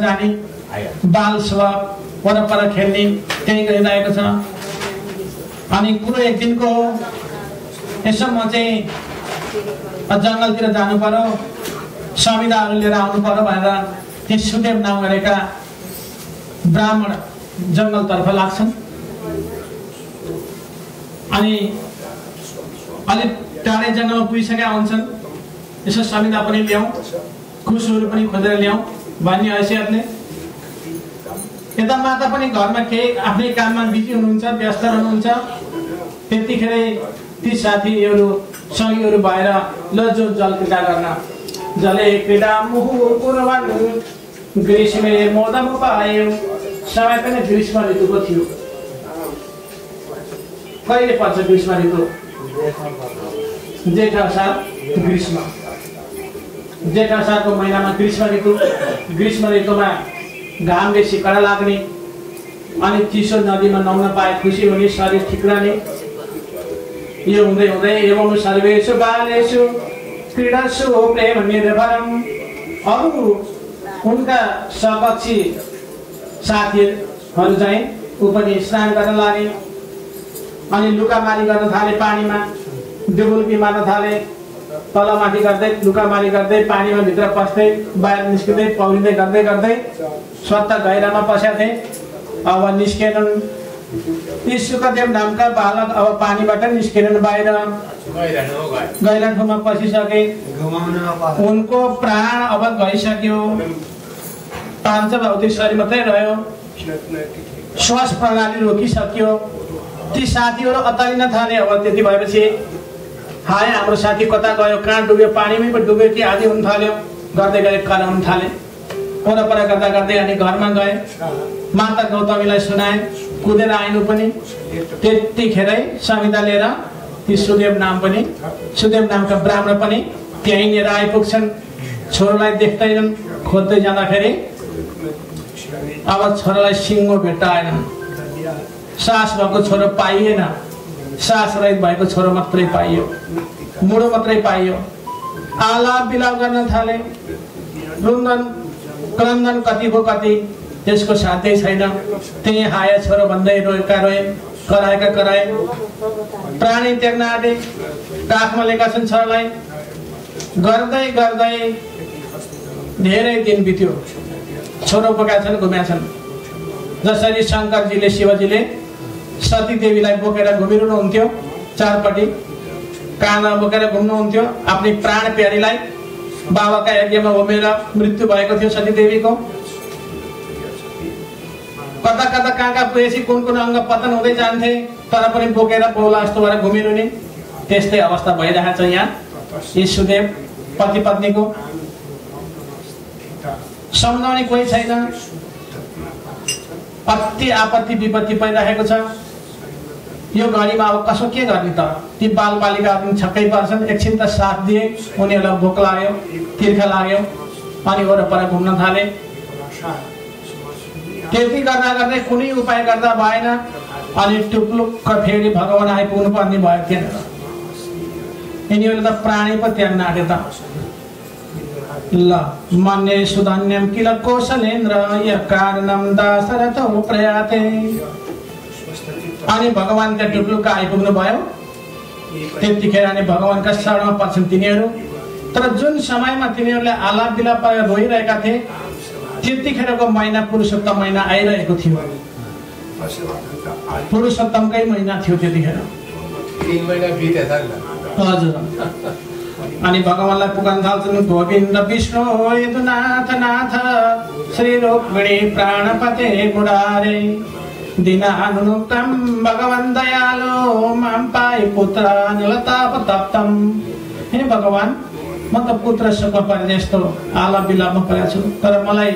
जाने बाल स्वभाव वरपर खेल्ने त्यही गरिरहेको छ। अनि कुरो एक दिनको यसो म चाहिँ जङ्गलतिर जानु पर्यो, संविधाहरू लिएर आउनु पर्यो भनेर ती सुदेव नाम गरेका ब्राह्मण जङ्गलतर्फ लाग्छन्। अनि अलिक टाढै जङ्गलमा पुगिसकेका हुन्छन्। यसो संविधा पनि ल्याउँ, कुसुहरू पनि खोजेर ल्याउँ भन्ने हैसियतले यता माता पनि घरमा केही आफ्नै काममा बिजी हुनुहुन्छ, व्यस्त हुनुहुन्छ। त्यतिखेर ती साथीहरू सँगीहरू भएर ल जो जल क्रीडा गर्न जले क्रीडा मुहुर्कुर्वन् ग्रीष्मे मोदमुपायो। समय पनि ग्रीष्म ऋतुको थियो। कहिले पर्छ ग्रीष्म ऋतु? जेठ असार ग्रीष्म, जेठ असारको महिनामा ग्रीष्म ऋतु। ग्रीष्म ऋतुमा घाम बेसी कडा लाग्ने अनि चिसो नदीमा नुहाउन पाए खुसी हुने, शरीर ठिक रहने। यो हुँदै हुँदै एवं सर्वेषु बालेषु क्रीडासु प्रेम निर्भरम। अरू उनका सहकक्षी साथीहरू चाहिँ ऊ पनि स्नान गर्न लागे। अनि लुकामारी गर्न थाले, पानीमा डुबुल्की मार्न थाले। तलमाथि गर्दै लुकामारी गर्दै पानीमा भित्र पस्दै बाहिर निस्किँदै पौडिँदै गर्दै गर्दै स्वत गहिरामा पसेका थिए। अब निस्केनन्। ती सुकदेव नामका बालक अब पानीबाट निस्केनन् बाहिर, गहिरा ठाउँमा पसिसके। उनको प्राण अब गइसक्यो, पाँच भौतिक शरीर मात्रै रह्यो, श्वास प्रणाली रोकिसक्यो। ती साथीहरू अतालिन थाले। अब त्यति भएपछि हाय हाम्रो साथी कता गयो, कहाँ डुब्यो, पानीमै पो डुब्यो कि आदि हुन थाल्यो। गर्दै गए कराउन थाले। वरपर गर्दा गर्दै अनि घरमा गए, माता गौतमीलाई सुनाए, कुदेर आइनु पनि। त्यतिखेरै संविधा लिएर ती सुदेव नामका ब्राह्मण पनि त्यहीँनिर आइपुग्छन्। छोरोलाई देख्दैनन्, खोज्दै जाँदाखेरि अब छोरालाई सिङ्गो भेट्टा आएनन्। सास भएको छोरो पाइएन, सास रहित भएको छोरो मात्रै पाइयो, मुडो मात्रै पाइयो। आलाप बिलाप गर्न थाले। रुन्दन क्रन्दन कतिको कति, त्यसको साध्यै छैन। त्यही हाय छोरो भन्दै रोएका रोए, कराएका कराए। प्राणी त्याग्न आँटे, काखमा लिएका छन् छोरालाई। गर्दै गर्दै धेरै दिन बित्यो। छोरो बोकेका छन्, घुमेका छन्। जसरी शङ्करजीले शिवजीले सती देवीलाई बोकेर घुमिरहनुहुन्थ्यो, चारपट्टि काँधमा बोकेर घुम्नुहुन्थ्यो। आफ्नै प्राण प्यारीलाई बाबाका यज्ञमा होमेर मृत्यु भएको थियो सती देवीको। कता कता कहाँ पुगेपछि कुन कुन अङ्ग पतन हुँदै जान्थे, तर पनि बोकेर बौला जस्तो भएर घुमिरहने। त्यस्तै अवस्था भइरहेको छ यहाँ। यी सुदेव पति पत्नीको सम्झाउने कोही छैन। अति आपत्ति विपत्ति परिरहेको छ। यो घडीमा अब कसो के गर्ने त? ती बालबालिका पनि छक्कै पर्छन्। एकछिन त साथ दिए, उनीहरूलाई भोक लाग्यो, तिर्खा लाग्यो, अनि वरपर घुम्न थाले। त्यति गर्दा गर्दै कुनै उपाय गर्दा भएन। अनि टुप्लुक्क फेरि भगवान आइपुग्नु पर्ने भयो त्यहाँ। यिनीहरूले त प्राणी पो त्याग्न आँटे त। ल मन्ये सुधन्यम किल कौशलेन्द्र य कारणम दाशरथो प्रयाते। अनि भगवान त्यहाँ टुप्लुक्क आइपुग्नु भयो। त्यतिखेर अनि भगवानका शरणमा पर्छन् तिनीहरू। तर जुन समयमा तिनीहरूले आलाप बिलाप रोइरहेका थिए, त्यतिखेरको महिना पुरुषोत्तम महिना आइरहेको थियो। पुरुषोत्तमकै महिना थियो त्यतिखेर। 3 महिना बितेछ नि। हजुर। अनि भगवानलाई पुकार्न थाल्छन्। गोविन्द विष्णु यदुनाथ नाथ श्री रुक्मिणी प्राणपते मुरारे दीनानुक्तम भगवान दयालो मां पाई पुत्र निलताप तप्तम। हे भगवान, म त पुत्र सुख परे जस्तो आलाप बिलापमा परेको छु, तर मलाई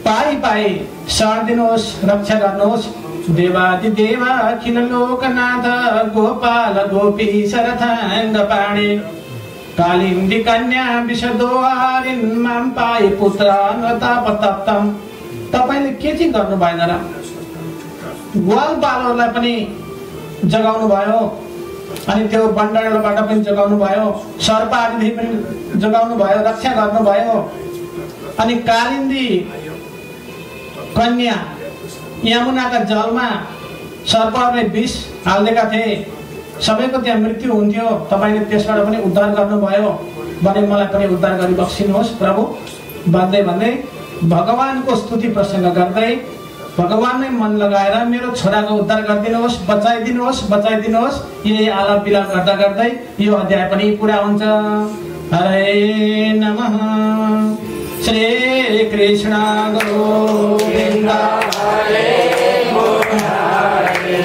पाई शरण दिनुहोस्, रक्षा गर्नुहोस्। देवादि देवा अखिल लोकनाथ गोपाल गोपी शरथाङ्ग पाणे कालिन्दी कन्या विषदोहारिन् मां पाई पुत्र नताप तप्तम। तपाईले के चाहिँ गर्नु भएन र? ग्वाल बालहरूलाई पनि जगाउनु भयो, अनि त्यो बण्डलबाट पनि जगाउनु भयो, सर्प आदिदेखि पनि जगाउनु भयो, रक्षा गर्नु भयो। अनि कालिन्दी कन्या यमुनाका जलमा सर्पहरूले विष हाल्देका थिए, सबैको त्यहाँ मृत्यु हुन्थ्यो, तपाईले त्यसबाट पनि उद्धार गर्नुभयो भने मलाई पनि उद्धार गरी बक्सिनुहोस् प्रभु भन्दै भन्दै भगवानको स्तुति प्रसङ्ग गर्दै भगवानमै मन लगाएर मेरो छोराको उद्धार गरिदिनुहोस्, बचाइदिनुहोस्। यही आलाप विलाप गर्दा गर्दै यो अध्याय पनि पुरा हुन्छ। हरे नमः। श्री कृष्ण गोविन्द हरे मुरारे।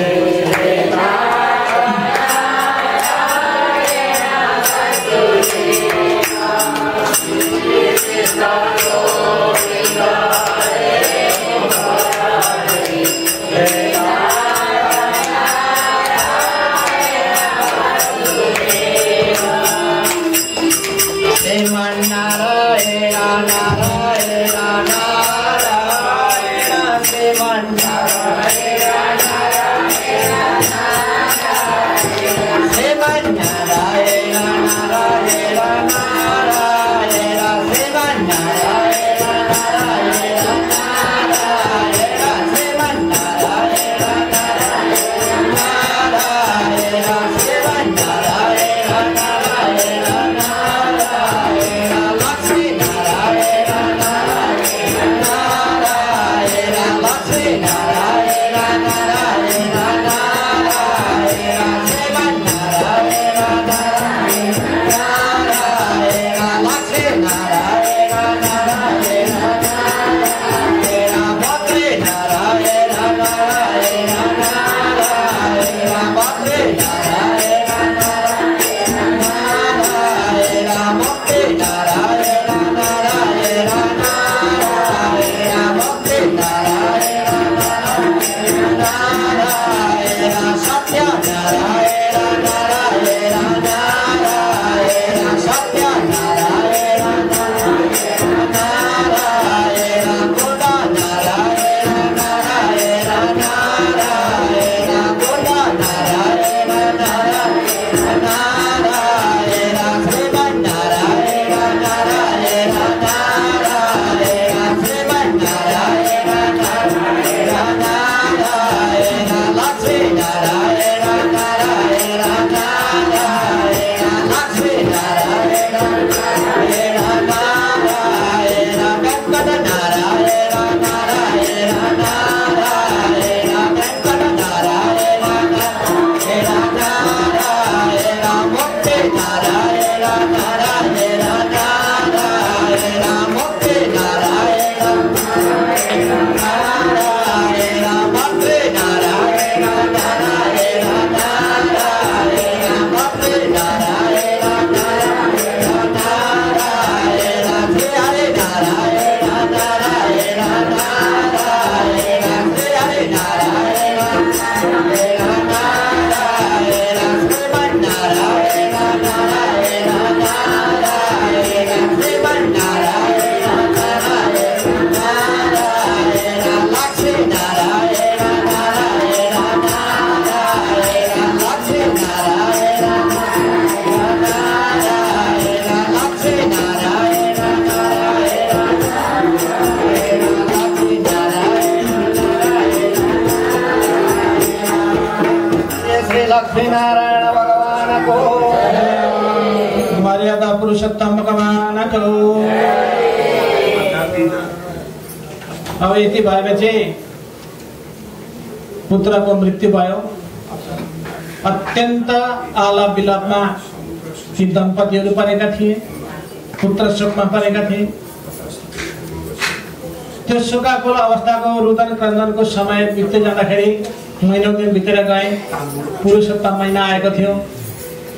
लक्ष्मीनारायण भगवान को, मर्यादा पुरुषोत्तम भगवान को। अब यति भएपछि पुत्रको मृत्यु भयो। अत्यन्त आलाप विलापमा ती दम्पतिहरू परेका थिए, पुत्र शोकमा परेका थिए। त्यो शोकाकुल अवस्थाको रुदन क्रन्दनको समय बित्दै जाँदाखेरि महिनौ दिन बितेर गए। पुरुषोत्तम महिना आएको थियो।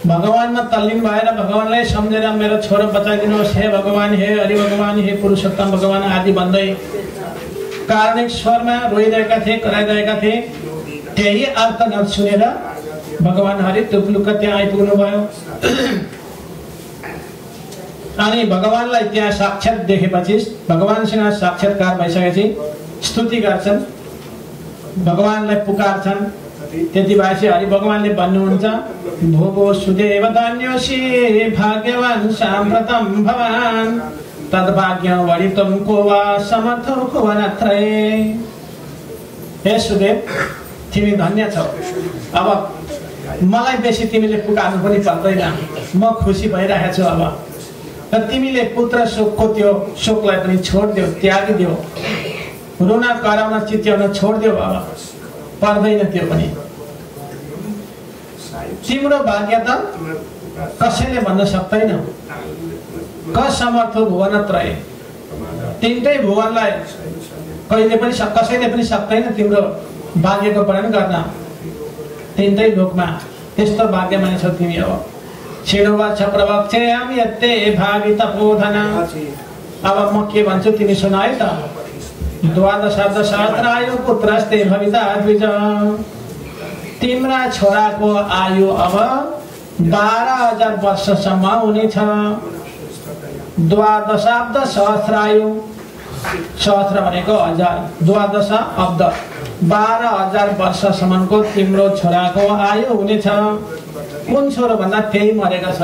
भगवानमा तल्लीन भएर भगवानलाई सम्झेर मेरो छोरो बचाइदिनुहोस् हे भगवान, हे हरि भगवान, हे पुरुषोत्तम भगवान आदि भन्दै कारुणिक स्वरमा रोइरहेका थिए, कराइरहेका थिए। त्यही आर्तनाद सुनेर भगवान हरि तुप्लुक्क त्यहाँ आइपुग्नु भयो। अनि भगवानलाई त्यहाँ साक्षात देखेपछि, भगवानसँग साक्षात्कार भइसकेपछि स्तुति गर्छन्, भगवानलाई पुकार्छन्। त्यति भएपछि हरि भगवानले भन्नुहुन्छ, भो भो सुदेव धन्योसी भाग्यवान साम्प्रतम भवान तद्भाग्यं वरितं को वा समर्थो को वा नत्रये। हे सुदेव, तिमी धन्य छौ। अब मलाई बेसी तिमीले पुकार्नु पनि पर्दैन, म खुसी भइरहेको छु। अब र तिमीले पुत्र शोकको त्यो शोकलाई पनि छोडिदेऊ, त्यागिदेऊ, रुन कराउन चिच्याउन छोडिदेऊ। अब पर्दैन त्यो पनि। तिम्रो भाग्य त कसैले भन्न सक्दैन। क समर्थो भुवनत्रय, तिनटै भुवनलाई कहिले पनि कसैले पनि सक्दैन तिम्रो भाग्यको वर्णन गर्न। तिनटै लोकमा त्यस्तो भाग्यमानी छौ तिमी। अब छिडोवच्छ प्रवक्ष्यामि यत्ते भावि तपोधन। अब म के भन्छु तिमी सुन है त। द्वादशाब्दसहस्रायु पुत्रस्ते भविता द्विज। तिम्रा छोराको आयु अब 12,000 वर्षसम्म हुनेछ। द्वादशाब्दसहस्रायु, सहस्र भनेको 1000, द्वादश अब्द 12,000 वर्षसम्मको तिम्रो छोराको आयु हुनेछ। कुन छोरो भन्दा त्यही मरेका छ।